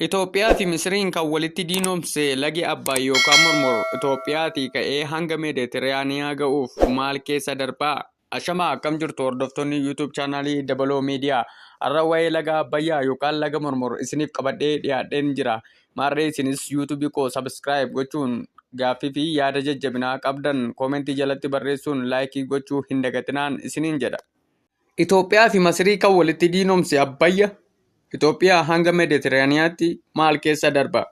Itoophiyaa fi Misiriin kan walitti diinomse lagi Abbaay yookaan Mormor Itoophiyaatii ka'ee hanga Meeditiraaniyaa ga'uuf maal keessa darbaa? Ashamaa, akkam jirtu hordoftoonni YouTube chaanaalii Dabaloo Miidiyaa? Har'a waa'ee laga Abbayyaa yookaan laga Mormor isiniif qabadhee dhiyaadheen jira. Maarree isinis YouTube koo subscribe gochuun, gaaffii fi yaada jajjabinaa qabdan koomentii jalatti barreessuun, laayikii gochuu hin dagatinaan isiniin jedha. Itoophiyaa fi Masirii kan walitti diinomse Abbayya Itoophiyaa hanga Meeditiraaniyaatti maal keessa darba?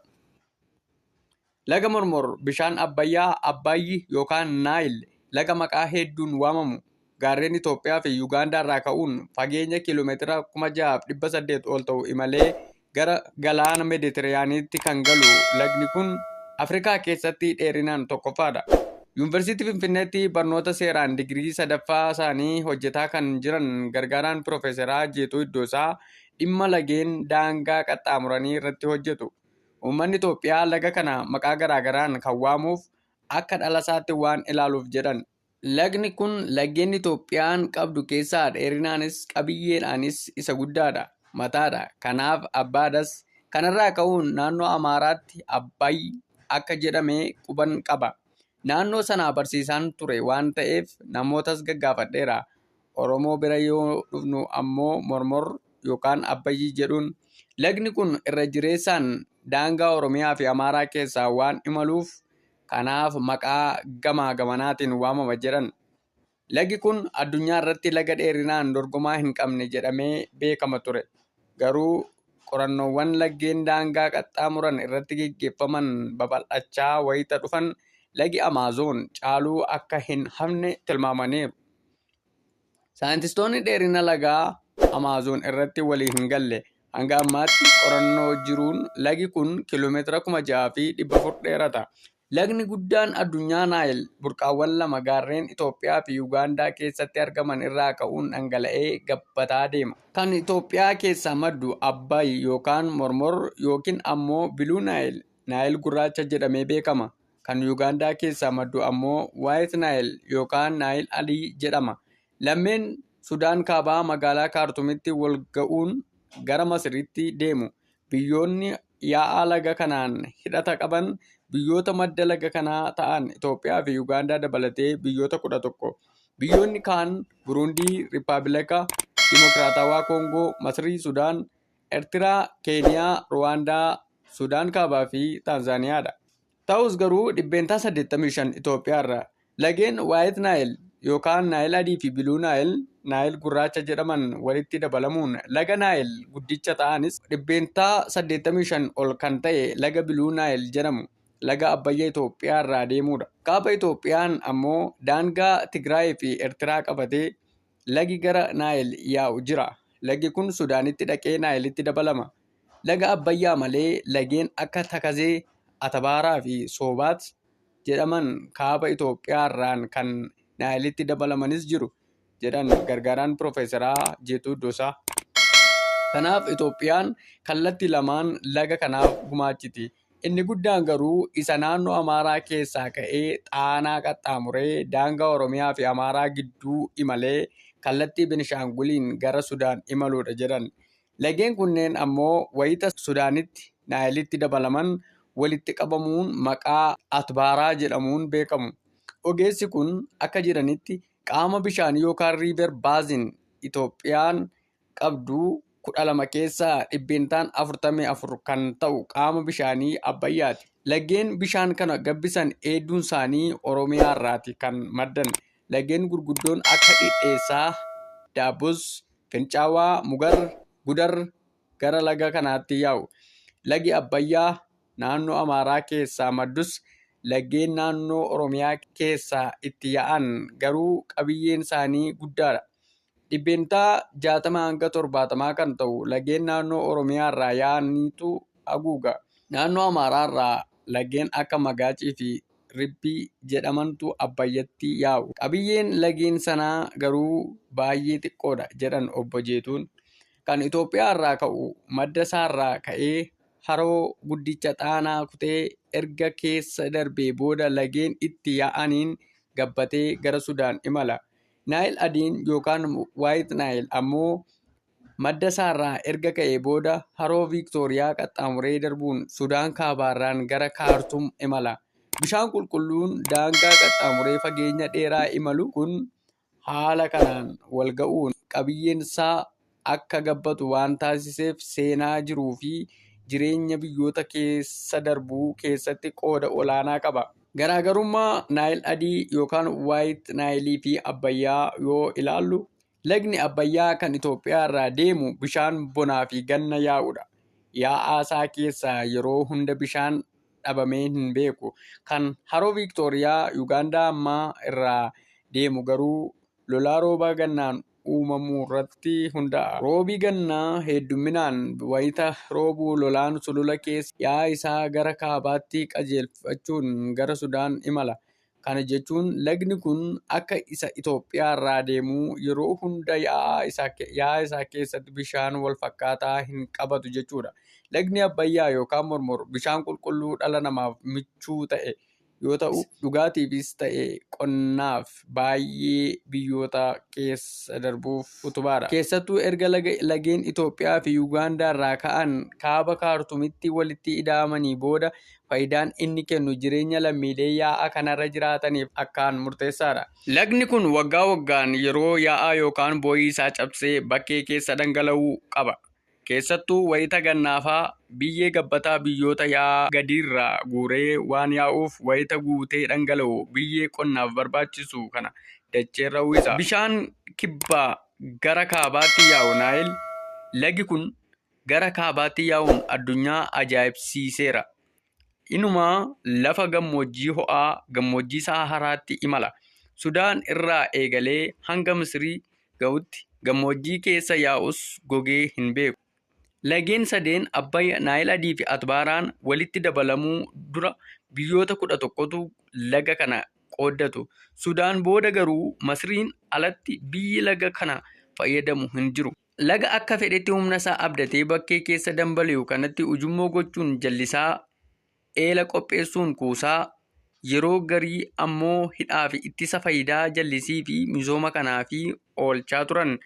Laga Mormor, bishaan Abbayyaa, Abbaayyi yookaan Naayil, laga maqaa hedduun waamamu, gaarreen Itoophiyaa fi Yugaandaa irraa ka'uun fageenya kiiloomeetira 6,800 ol ta'u imalee gara galaana Meeditiraaniyaanitti kan galu lagni kun Afrikaa keessatti dheerinaan tokkoffaadha. Yuunivarsiitii Finfinneetti barnoota seeraan digirii sadaffaa isaanii hojjetaa kan jiran gargaaraan Piroofeesaraa Jeetuu Iddoosaa dhimma lageen daangaa qaxxaamuranii irratti hojjetu. Uummanni Itoophiyaa laga kana maqaa garaagaraan kan waamuuf akka dhalasaatti waan ilaaluuf jedhan. Lagni kun laggeen Itoophiyaan qabdu keessaa dheerinaanis qabiyyeedhaanis isa guddaadha. Mataadha. Kanaaf abbaadhas. Kanarraa ka'uun naannoo Amaaraatti Abbaay akka jedhame quban qaba. Naannoo sanaa barsiisaan ture waan ta'eef namootas gaggaafadheera. Oromoo bira yoo dhufnu ammoo Mormor yookaan Abbayyii jedhuun. Lagni kun irra jireessaan daangaa Oromiyaa fi Amaaraa keessaa waan imaluuf kanaaf maqaa gamaa gamanaatiin waamama jedhan. Lagi kun addunyaa irratti laga dheerinaan dorgomaa hin qabne jedhamee beekama ture. Garuu qorannoowwan laggeen daangaa qaxxaamuran irratti geggeeffaman babal'achaa wayita dhufan lagi Amaazoon caaluu akka hin hafne tilmaamaniiru. Saayintistoonni dheerina lagaa Amaazoon irratti walii hin galle. Hanga ammaatti qorannoo jiruun lagi kun kiiloomeetira 6,400 dheerata. Lagni guddaan addunyaa Naayil burqaawwan lama gaarreen Itoophiyaa fi Yugaandaa keessatti argaman irraa ka'uun dhangala'ee gabbataa deema. Kan Itoophiyaa keessaa maddu Abbaay yookaan Mormor yookiin ammoo Biluu Naayil, Naayil Gurraacha jedhamee beekama. Kan Yugaandaa keessaa maddu ammoo Waayit Naayil yookaan Naayil Adii jedhama. Lammeen Sudaan Kaabaa magaalaa Kaartumitti wal ga'uun gara Masiriitti deemu. Biyyoonni yaa'a laga kanaan hidhata qaban biyyoota madda laga kanaa ta'an Itoophiyaa fi Yugaandaa dabalatee biyyoota 11. Biyyoonni kaan Buruundii, Riippaabilika Dimokiraatawaa Koongoo, Masirii, Sudaan, Ertiraa, Keeniyaa, Ruwaandaa, Sudaan Kaabaa fi Taanzaaniyaadha. Ta'us garuu 85% Itoophiyaarra. Lageen Waayit Naayil yookaan Naayil Adii fi Biluu Naayil, Naayil Gurraacha jedhaman walitti dabalamuun laga Naayil guddicha ta'anis 85% ol kan ta'e laga Biluu Naayil jedhamu laga Abbayya Itoophiyaa irraa deemudha. Kaaba Itoophiyaan ammoo daangaa Tigraay fi Ertiraa qabatee lagi gara Naayil yaa'u jira. Lagi kun Sudaanitti dhaqee Naayilitti dabalama. Laga Abbayyaa malee lageen akka Takazee, Atabaaraa fi Soobaat jedhaman kaaba Itoophiyaarraan kan Naayilitti dabalamanis jiru jedhan gargaaraan Piroofeesaraa Jeetuu Iddoosaa. Kanaaf Itoophiyaan kallattii lamaan laga kanaaf gumaachiti. Inni guddaan garuu isa naannoo Amaaraa keessaa ka'ee Xaanaa qaxxaamuree daangaa Oromiyaa fi Amaaraa gidduu imalee kallattii Benishaanguliin gara Sudaan imaluudha jedhan. Lageen kunneen ammoo wayita Sudaanitti Naayilitti dabalaman walitti qabamuun maqaa Atbaaraa jedhamuun beekamu. Ogeessi kun akka jedhanitti qaama bishaanii yookaan riiver baazin Itoophiyaan qabdu 12 keessaa 44% kan ta'u qaama bishaanii Abbayyaati. Laggeen bishaan kana gabbisan hedduunsaanii Oromiyaarraati kan maddan. Laggeen gurguddoon akka Dhidheessaa, Daabbus, Fincaawaa, Mugar, Gudar gara laga kanaatti yaa'u. Lagi Abbayyaa naannoo Amaaraa keessaa maddus laggeen naannoo Oromiyaa keessaa itti yaa'an garuu qabiyyeen isaanii guddaadha. 60% hanga 70 kan ta'u lageen naannoo Oromiyaarraa yaa'anitu haguuga. Naannoo Amaaraarraa laggeen akka Magaacii fi Ribbii jedhamantu Abbayyatti yaa'u. Qabiyyeen lageen sanaa garuu baay'ee xiqqoodha jedhan Obbo Jeetuun. Kan Itoophiyaarraa ka'u madda isaarraa ka'ee haroo guddicha Xaanaa kutee erga keessa darbee booda lageen itti yaa'aniin gabbatee gara Sudaan imala. Naayil Adiin yookaan Waayit Naayil ammoo Madda isaarraa erga ka'ee booda haroo Viiktooriyaa qaxxaamuree darbuun Sudaan kaabaarraan gara Kaartum imala. Bishaan qulqulluun daangaa qaxxaamuree fageenya dheeraa imalu kun haala kanaan wal ga'uun qabiyyeen isaa akka gabbatu waan taasiseef seenaa jiruu fi jireenya biyyoota keessa darbuu keessatti qooda olaanaa qaba. Garaagarummaa Naayil Adii yookaan Waayit Naayilii fi Abbayyaa yoo ilaallu, lagni Abbayyaa kan Itoophiyaa irraa deemu bishaan bonaa fi ganna yaa'udha. Yaa'aa isaa keessaa yeroo hunda bishaan dhabamee hin beeku. Kan haroo Viiktooriyaa Yuugaandaa ammaa irraa deemu garuu lolaa rooba gannaan uumamu irratti hundaa'a. Roobi gannaa hedduminaan wayita roobu lolaan sulula keessa yaa'a isaa gara kaabaatti qajeelfachuun gara Sudaan imala. Kana jechuun lagni kun akka isa Itoophiyaa irraa deemu yeroo hunda yaa'a isaa keessatti bishaan wal fakkaataa hin qabatu jechuudha. Lagni Abbayyaa yookaan Mormor bishaan qulqulluu dhala namaaf michuu ta'e yoo ta'u, dhugaatiifis ta'e qonnaaf baay'ee biyyoota keessa darbuuf utubaadha. Keessattuu erga lageen Itoophiyaa fi Yuugaandaa irraa ka'an kaaba Kaartumitti walitti ida'amanii booda faayidaan inni kennu jireenya lammiilee yaa'a kanarra jiraataniif akkaan murteessaadha. Lagni kun waggaa waggaan yeroo yaa'aa yookaan boo'ii isaa cabsee bakkee keessa dhangala'uu qaba. Keessattuu wayita gannaafaa biyyee gabbataa biyyoota yaa'aa gadiirraa guuree waan yaa'uuf wayita guutee dhangala'u biyyee qonnaaf barbaachisu kana dacheerra uwwisa. Bishaan kibbaa gara kaabaatti yaa'u Naayil, lagi kun gara kaabaatti yaa'uun addunyaa ajaa'ibsiiseera. Inumaa lafa gammoojjii ho'aa gammoojjii Saharaatti imala. Sudaan irraa eegalee hanga Misrii ga'utti gammoojjii keessa yaa'us gogee hin beeku. Lageen sadeen Abbayyaa, Naayil Adii fi Atbaaraan walitti dabalamuu dura biyyoota 11tu laga kana qooddatu. Sudaan booda garuu Masriin alatti biyyi laga kana fayyadamu hin jiru. Laga akka fedhetti humna isaa abdatee bakkee keessa dambali'u kanatti ujummoo gochuun jallisaa, eela qopheessuun kuusaa, yeroo garii ammoo hidhaa fi ittisa faayidaa jallisii fi misooma kanaaf oolchaa turan.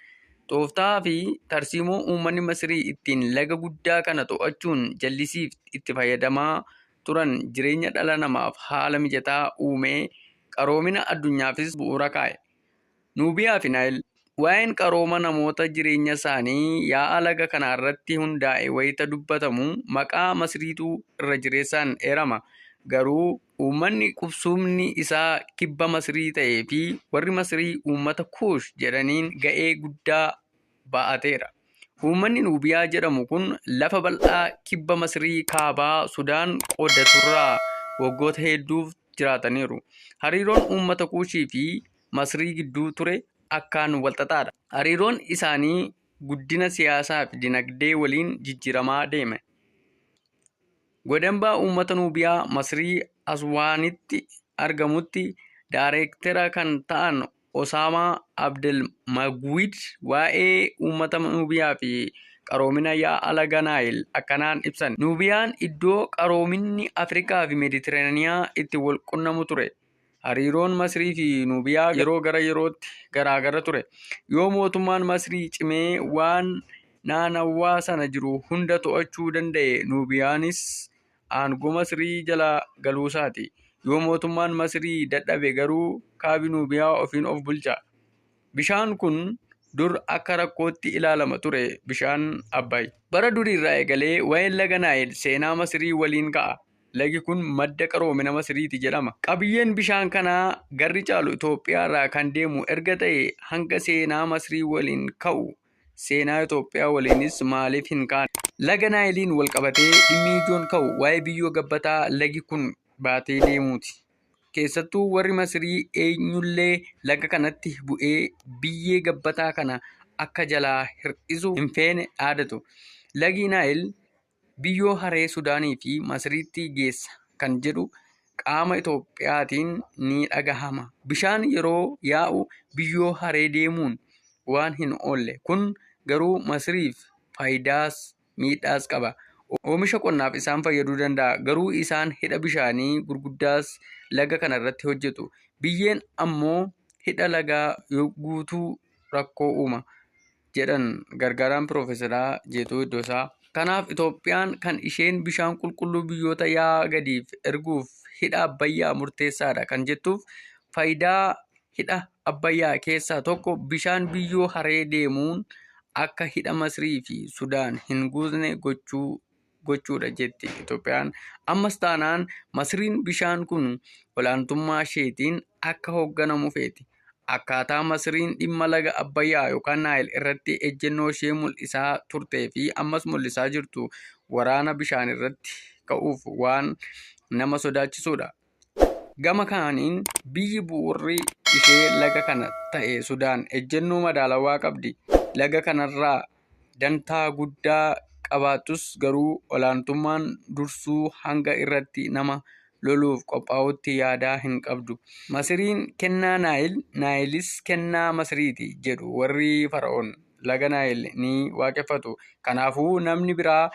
Tooftaa fi tarsiimoo uummanni Masrii ittiin laga guddaa kana to'achuun jallisiif itti fayyadamaa turan jireenya dhala namaaf haala mijataa uumee qaroomina addunyaafis bu'uura kaa'e. Nuubiyaa fi Naayil. Waa'een qarooma namoota jireenya isaanii yaa'a laga kanarratti hundaa'e wayita dubbatamu maqaa Masriitu irra jireessaan eerama. Garuu uummanni qubsumni isaa kibba Masrii ta'ee fi warri Masrii uummata Kuush jedhaniin ga'ee guddaa ba'ateera. Uummanni Nuubiyaa jedhamu kun lafa bal'aa kibba Masrii kaabaa Sudaan qooddaturraa waggoota hedduuf jiraataniiru. Hariiroon uummata Kuushii fi Masrii gidduu ture akkaan walxaxaadha. Hariiroon isaanii guddina siyaasaa fi dinagdee waliin jijjiiramaa deeme. Godambaa uummata Nuubiyaa Masrii Aswaanitti argamutti daayireektara kan ta'an Osaamaa Abdelmagwiid waa'ee uummata Nuubiyaa fi qaroomina yaa'a laga Naayil akkanaan ibsan. Nuubiyaan iddoo qaroominni Afrikaa fi Meeditiraaniyaa itti wal qunnamu ture. Hariiroon Masrii fi Nuubiyaa yeroo gara yerootti garaagara ture. Yoo mootummaan Masrii cimee waan naannawaa sana jiru hunda to'achuu danda'e, Nuubiyaanis aangoo Masrii jala galuusaati. Yoo mootummaan Masrii dadhabe garuu kaabi Nuubiyaa ofiin of bulcha. Bishaan kun dur akka rakkootti ilaalama ture bishaan Abbaay. Bara duriirraa eegalee waa'een laga Naayil seenaa Masrii waliin ka'a. Lagi kun madda qaroomina Masriiti jedhama. Qabiyyeen bishaan kanaa garri caalu Itoophiyaarraa kan deemu erga ta'e hanga seenaa Masrii waliin ka'u seenaa Itoophiyaa waliinis maaliif hin kaane? Laga Naayiliin wal qabatee dhimmi ijoon ka'u waa'ee biyyoo gabbataa lagi kun baatee deemuuti. Keessattuu warri Masrii eenyullee laga kanatti bu'ee biyyee gabbataa kana akka jalaa hir'isu hin feene dhaadatu. Lagi Naayil biyyoo haree Sudaanii fi Masriitti geessa kan jedhu qaama Itoophiyaatiin ni dhagahama. Bishaan yeroo yaa'u biyyoo haree deemuun waan hin oolle. Kun garuu Masriif faayidaas miidhaas qaba. Oomisha qonnaaf isaan fayyaduu danda'a. Garuu isaan hidha bishaanii gurguddaas laga kanarratti hojjetu. Biyyeen ammoo hidha lagaa guutuu rakkoo uuma. jedhan gargaaraan Piroofeesaraa Jeetuu Iddoosaa. Kanaaf Itoophiyaan kan isheen bishaan qulqulluu biyyoota yaa'a gadiif erguuf hidha Abbayyaa murteessaadha kan jettuuf faayidaa hidha Abbayyaa keessaa tokko bishaan biyyoo haree deemuun akka hidha Masrii fi Sudaan hin guutne gochuudha jetti Itoophiyaan. Ammas taanaan Masriin bishaan kun olaantummaa isheetiin akka hoogganamu feeti. Akkaataa Masriin dhimma laga Abbayyaa yookaan Naayil irratti ejjennoo ishee mul'isaa turtee fi ammas mul'isaa jirtu waraana bishaan irratti ka'uuf waan nama sodaachisudha. Gama kaaniin biyyi bu'uurri ishee laga kana ta'e Sudaan ejjennoo madaalawaa qabdi. Laga kanarraa dantaa guddaa qabaattus garuu olaantummaan dursuu hanga irratti nama loluuf qophaa'utti yaadaa hin qabdu. Masriin kennaa Naayil, Naayilis kennaa Masriiti jedhu warri Fara'oon laga Naayil ni waaqeffatu. Kanaafuu namni biraa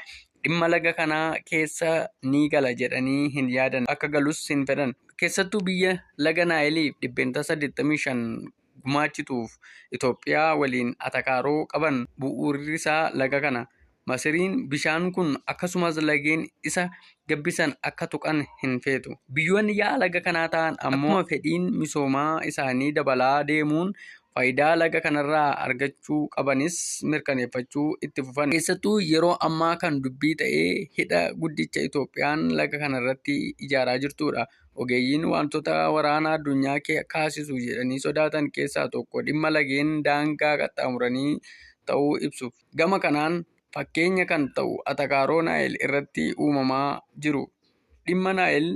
dhimma laga kanaa keessa ni gala jedhanii hin yaadan. Akka galus hin fedhan. Keessattuu biyya laga Naayiliif 85% gumaachituuf Itoophiyaa waliin atakaaroo qaban bu'uurri isaa laga kana. Masriin bishaan kun akkasumas lageen isa gabbisan akka tuqan hin feetu. Biyyoonni yaa'a laga kanaa ta'an ammoo fedhiin misoomaa isaanii dabalaa deemuun faayidaa laga kanarraa argachuu qabanis mirkaneeffachuu itti fufan. Keessattuu yeroo ammaa kan dubbii ta'ee hidha guddicha Itoophiyaan laga kanarratti ijaaraa jirtudha. Ogeeyyiin wantoota waraana addunyaa kaasisu jedhanii sodaatan keessaa tokko dhimma lageen daangaa qaxxaamuranii ta'uu ibsu. Gama kanaan fakkeenya kan ta'u atakaaroo Naayil irratti uumamaa jiru. Dhimma Naayil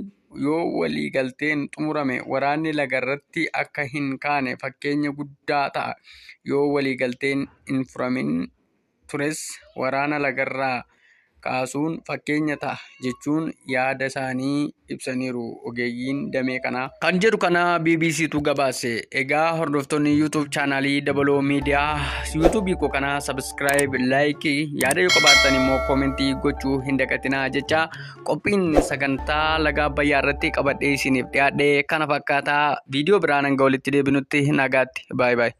yoo waliigalteen xumurame waraanni lagarratti akka hin kaane fakkeenya guddaa ta'a. Yoo waliigalteen hin furamin tures waraana lagarraa kaasuun fakkeenya ta'a jechuun yaada isaanii ibsaniiru ogeeyyiin damee kanaa. Kan jedhu kana BBCtu gabaase. Egaa hordoftoonni YouTube chaanaalii Dabaloo Miidiyaa YouTube koo kana subscribe, like, yaada yoo qabaattan immoo koomentii gochuu hin dagatinaa jecha qophiin sagantaa laga Abbayyaa irratti qabadhee isiniif dhiyaadhe kana fakkaataa. Viidiyoo biraan hanga walitti deebinutti nagaatti. Baay'ee baay'ee.